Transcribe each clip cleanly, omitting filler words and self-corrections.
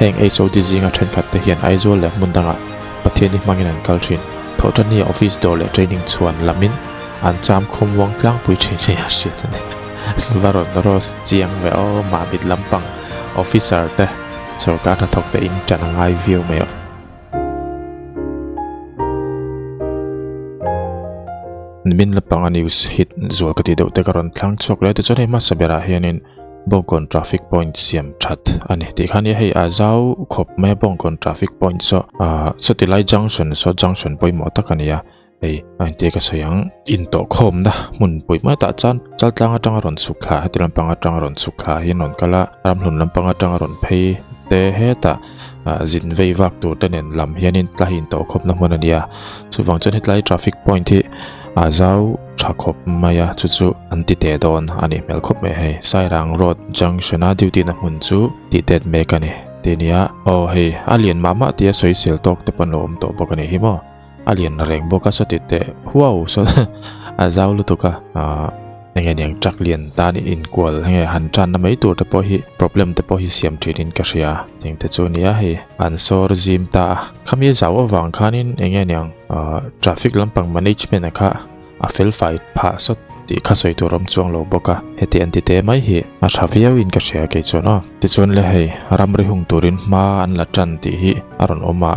Heng HOD zinga thenkhat te hian Aizawl leh hmun dangah Pathianni hmangin an kal thin. Thawhtanni office dawr leh training chhuan lamin an cham khawmuang tlangpui thin hi a hriat a ni. Va rawn roast chiang ve aw Mahmit lampang officer te sorkar hnathawk te in tan a ngai viau mai aw. Nimin lampanga news hit zual ka tih deuh te ka rawn thlang chhuak leh tichuan hei hmasa berah hianin Bawngkawn traffic point siam that a ni tih kha nia hei a zau khawp mai a Bawngkawn traffic point saw ah sawti lai junction saw junction pawimawh tak a ni a hei a intia ka sawi ang intawh khawmna hmun pawimawh tah chuan chaltlang atanga rawn chhuk thla heti lampang atanga rawn chhuk thla hian rawn kal a ramhlun lampang atanga rawn phei te hetah ah zin vei vak tur te nen lam hianin tlai intawh khawpna hmun a ni a chuvang chuan hetlai traffic point hi a zau tha khawp mai a chu chu an ti teh dawn a nih hmel khawp mai hei Sairang road junction a duty na hmun chu tih tet mek a ni tih a ni a aw hei a lian mah mah tia sawisel tawk te pawh an lo awm tawh bawk a ni hi maw a lian reng bawk a sawti teh huau saw a zau lutuk a ahh eng nge niang truck lian tan inkual enge han tan na mai tur te pawh hi problem te pawh hi siam thin in ka hria tih te chu a ni a hei an sawr zim ta a khami zau avang khanin eng nge niang ahh traffic lampang management a kha a fel fai phah sawt tih kha sawi tur awm chuang lo bawk a heti an ti te mai hi a tha viau in ka hria kei chuan aw tichuan le hei ramri hung turin hma an la tan tih hi a rawn awm a.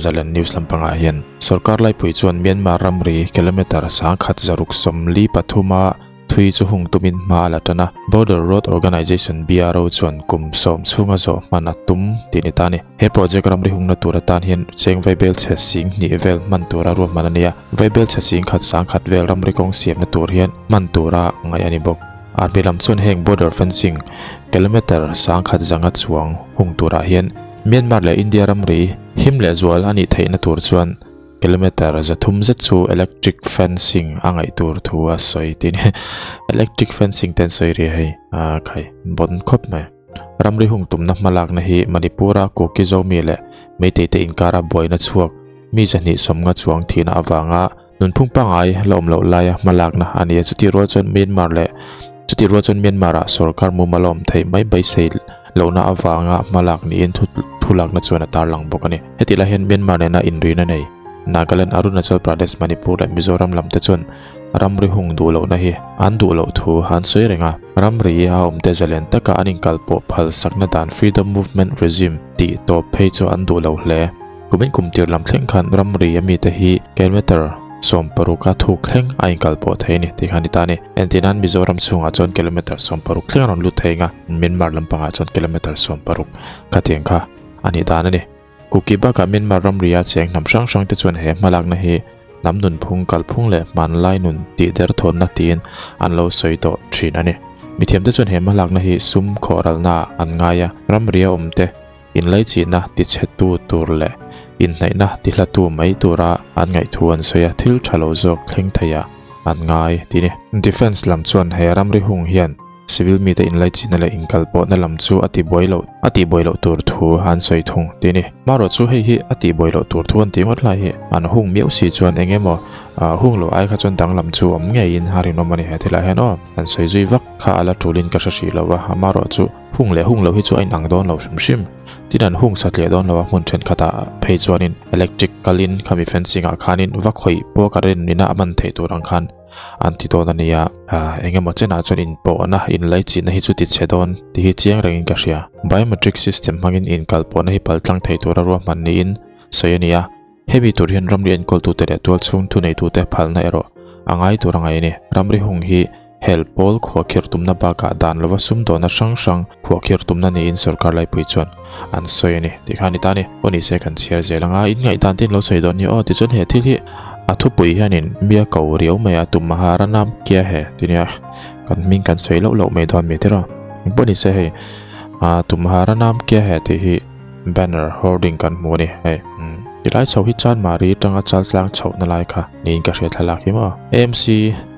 Zalen News lampangah hian sorkar laipui chuan Myanmar ramri kilometre 10 643 a thui chu hung tumin hma a la tan a, Border Road Organisation, BRO, chuan kum sawm chhunga zawh hman a tum tih ni ta a ni. He project ramri hungna tur atan hian cheng vaibel chhe sing hnih vel hman tura ruahman a ni a, vaibel chhe sing khat 10,000 vel ramri kawng siamna tur hian hman tura ngaih a ni bawk. Army lam chuan heng border fencing kilometre 10,500 chuang hung turah hian Myanmar leh India ramri him leh zual a nih theihna tur chuan kilometre 300 zet chu electric fencing a ngaih tur thu a sawi tin electric fencing te an sawi ri hei a khai bawn khawp mai. Ramri hung tumna hmalakna hi Manipur-a Kuki Zomi leh Meitei te inkara buaina chhuak mi 250 chuang thihna avanga nunphung pangngai la awm loh laia hmalakna a ni a. Chutih rual chuan Myanmar leh chutih rual chuan Myanmar-ah sorkar mumal a awm theih mai beisei lohna avanga hmalak niin thu thulakna chuan a tarlang bawk a ni. Hetih lai hian Myanmar nena inrina nei Nagaland, Arunachal Pradesh, Manipur leh Mizoram lam te chuan ramri hung duh lohna hi an duh loh thu an sawi reng a. Ramri a awmte zalen taka an inkalpawh phal sakna dan Freedom Movement Regime tih tawp phei chu an duh lo hle. Kumin kum tir lam thleng khan ramri a mite hi kilometer 60 a thuk thleng a inkal pawh thei a ni tih kha a ni ta a ni. Entir nan Mizoram chhungah chuan kilometer 60 thleng a rawn lut thei ang a, Myanmar lampangah chuan kilometer 60 khatiang kha a nih dan a ni. Kuki bakah Myanmar ramri a cheng hnam hrang hrang te chuan he hmalakna hi hnam nunphung, kalphung leh hmanlai nun tih derthawnna tiin an lo sawi tawh thin a ni. Mithiamte chuan he hmalakna hi sum khawhralnaah an ngai a, ramri a awmte Inlaichinna tichhetu tur leh inhnaihna tihlatu mai tura an ngaihthu an sawi a, thil tha lo zawk thleng theiah an ngai tih ni. Defence lam chuan he ramri hung hian civil mite inlaichinna leh inkalpawhna lam chu a tibuai loh a tihbuai loh tur thu an sawi thung tih ni. Marawh chu hei hi a tihbuai loh tur thu an tih ngawt lai hi an hung miau si chuan eng emaw hung loh ai kha chuan danglam chu awm ngeiin a rinawm a ni he thilah hian aw an sawi zui vak kha a la tulin ka hre hrih lo a, amarawh chu Hung leh hung lo hi chu a inang dawn lo hrim hrim. Tin an hung satliah dawn lo a hmun thenkhatah phei chuanin electric kalin khami fencing ah khanin va khawih pawh current ina a man theih tur ang khan an ti dawn a nia. Ahh eng emaw chenah chuan inpawhna inlaichihna hi chu ti chhe dawn tih hi chiang rengin ka hria. Biometric system hmangin inkalpawhna hi paltlang thei tura ruahman niin sawi a ni a. Hemi tur hian ramri enkawltute leh tualchhung thuneitute phalna erawh a ngai tur a ngaih a ni. Ramri hung hi hel pawl khuahkhirh tumna bakah dan lova sumdawhna hrang hrang khuahkhirh tumna niin sorkar laipui chuan an sawi a ni tih kha a ni ta a ni. Aw ni se kan chhiar zel ang a, in ngaihdan te in lo sawi dawn nia aw tichuan he thil hi a thupui hianin mia ko riau mai a tum mahara nam kia he ti nia kan hming kan sawi loh loh mai dawn mi tiraw. Engpawh ni se hei tum mahara nam kia he tih hi Banner hoarding kan hmu a ni hei tilai chho hi Chanmari atanga Chaltlang chhohna lai kha niin ka hria thlalak hi maw. AMC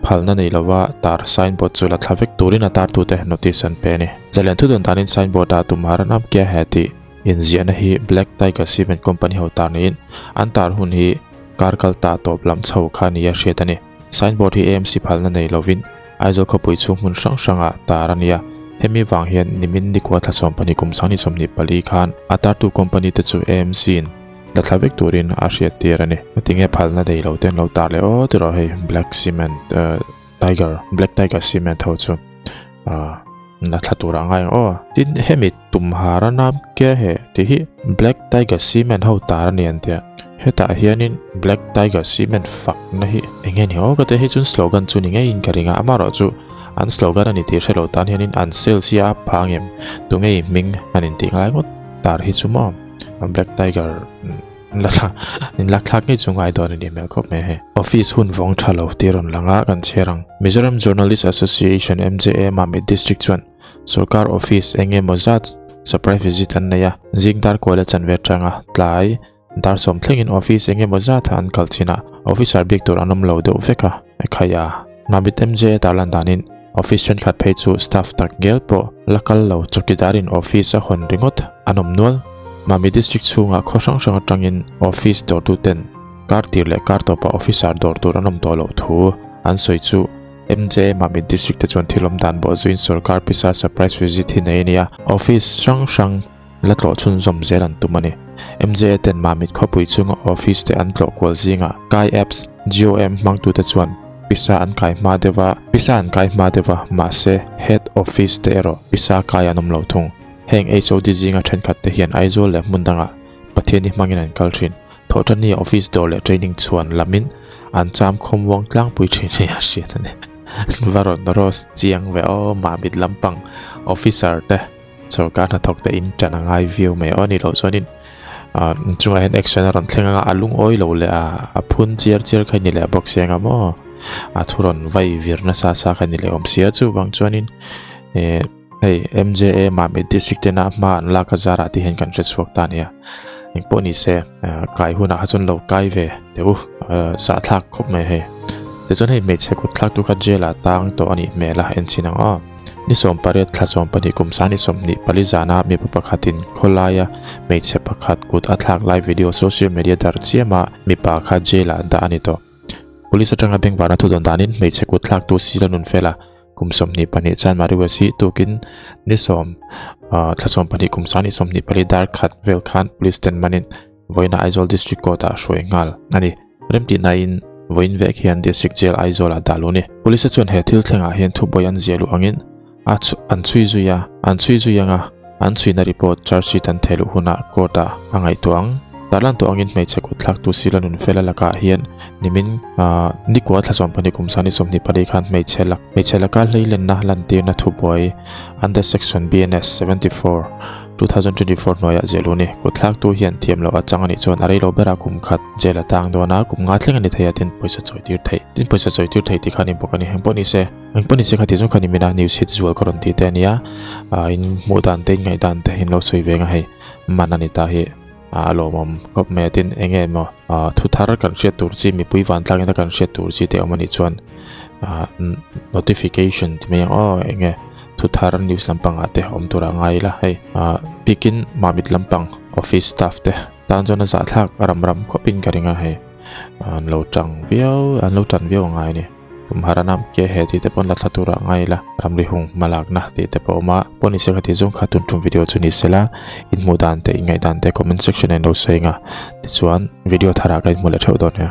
phalna nei lova tar signboard chu la thla vek turin a tartute notice an pe a ni. Zalian thudawn danin signboard ah Tumhara Nam Kia He tih inziahna hi Black Tiger Cement Company ho tar niin an tar hun hi kar kal ta tawp lam chho kha nia hriat a ni. Signboard hi AMC phalna nei lovin Aizawl khawpui chhung hmun hrang hrangah tar a ni a. Hemi vang hian nimin nikua thla 12 kum 2024 khan a tartu company te chu AMC in la thla vek turin a hriattir a ni. Tinge phalna nei lo te an lo tar leh aw tiraw hei Black Cement Tiger Black Tiger Cement ho chu la thla tur a ngai ang aw. Tin hemi tumhara nam ke he tih hi Black Tiger Cement ho tar a ni an tia. Hetah hianin Black Tiger Cement fakna hi eng nge ni aw ka tia hei chuan slogan chu ni ngeiin ka ring a amaherawhchu an slogan a ni tih hre lo tan hianin an sales hi a pha ang em tunge i hming an intih ngai ngawt tar hi chu maw Black Tiger la thla in lak thlak ngei chu ngai dawn a ni hmel khawp mai hei. Office hun vawng tha lo tih a rawn lang a kan chhiar ang. Mizoram Journalist Association MJA Mamit District chuan Sorkar office eng emaw zat surprise visit an nei a, zing dar kual a chanve atanga tlai dar sawm thlengin office eng emaw zat an kal chin a, officer bik tur an awm lo deuh vek a, ekhai a. Mamit MJA tarlan danin office thenkhat phei chu staff tak ngel pawh la kal lo chawkidarin office a hawn ringawt an awm nual. Mamit district chhungah khaw hrang hrang atangin office dawrtuten kar tir leh kar tawpah officer dawr tur an awm tawh loh thu an sawi chu MJA Mamit District te chuan thil awm dan bawh zuiin sorkar pisa surprise visit hi nei a ni a, office hrang hrang la tlawh chhunzawm zel an tum a ni. MJA ten Mamit khawpui chhunga office te an tlawh kual zingah Kai Apps, GOM hmangtute chuan pisa an kai hma deuh a, pisa an kai hma deuh a, mahse Head Office te erawh pisa kai an awm lo thung. Heng HOD zinga thenkhat te hian Aizawl leh hmun dangah Pathian hi hmangin an kal thin. Thawhṭanni office dawr leh training chhuan lamin an cham khawmuang tlangpui thin hi a hriat a ni. Va rawn roast chiang ve aw Mamit lampang officer te sorkar hnathawk te in ṭan a ngai viau mai aw ni loh chuanin chungah hian action a rawn thleng anga a lungawi lo leh a a phun chiar chiar kha ni leh bawk si anga maw a thu rawn vai vir nasa sa kha ni leh awm sia chuvang chuanin eh Hei MJA Mamit District tena hma an lak a zarah te hian kan hre chhuak ta nia. Engpawh ni se kai hunah kha chuan lo kai ve teh u zahthlak khawp mai hei. Tichuan hei hmeichhe kut thlak tu kha jail ah tang tawh a nih hmel a en chhin ang aw. Ni 18 thla 12 kum 24 zana mipa pakhatin khawlaia hmeichhe pakhat kut a thlak lai video social media darh chiama mipa kha jail ah dah a ni tawh. Police atanga bengvarna thu dawn danin hmeichhe kut thlaktu Sila Nunfela Kum 22 chuan Marius hi tukin ni sawm thla 12 kum 24 dar khat vel khan police ten manin vawiina Aizawl District Court ah hruai nghal a ni. Remtihna in vawiin vek hian District Jail Aizawl ah dah luh a ni. Police chuan he thil thlengah hian thubuai an ziah luh angin a an chhui zui a, an chhui zui anga an chhuina report charge sheet an theh luh hunah court ah a ngaihtuah ang. Tarlan tawh angin hmeichhe kut thlaktu Sila Nunfela lakah hian Nimin nikua thla 12 kum 24 khan hmeichhe lak hmeichhe laka hleilenna lantirna thubuai under section BNS 74, 2024 hnuaiah ziah luh a ni. Kutthlaktu hian thiam loh a chang a nih chuan a reilo berah kum khat jail a tang dawn a, kum nga thleng a ni thei a tin pawisa chawi tir theih tin pawisa chawi tir thei tih kha a ni bawk a ni. Engpawh ni se engpawh ni se kha tih zawng kha nimina news hit zual ka rawn tih te a nia, in hmuh dan te in ngaih dan te in lo sawi ve ang a hei man a ni ta hi. A lawmawm khawp mai a tin eng nge maw thu thar kan hriat tur chi mipui vantlang ina kan hriat tur chi te awm anih chuan notification ti mai ang aw eng nge thu thar news lampang ah te awm tur a ngai ila hei bikin mamit lampang office staff te tan chuan a zahthlak a ram ram khawp in ka ring a hei an lo tang viau an lo tan viau a ngai a ni. Kum har a nam ke he tih te pawn la thla tur ah ngai ila ramri hung hma lakna tih te pawh a awm a pawh ni se ka tih zawng kha tun tum video chu ni sela in hmuh dan te in ngaih dan te comment section ah in lo sawi ang a tichuan video thar ah ka inhmu leh theuh dawn nia.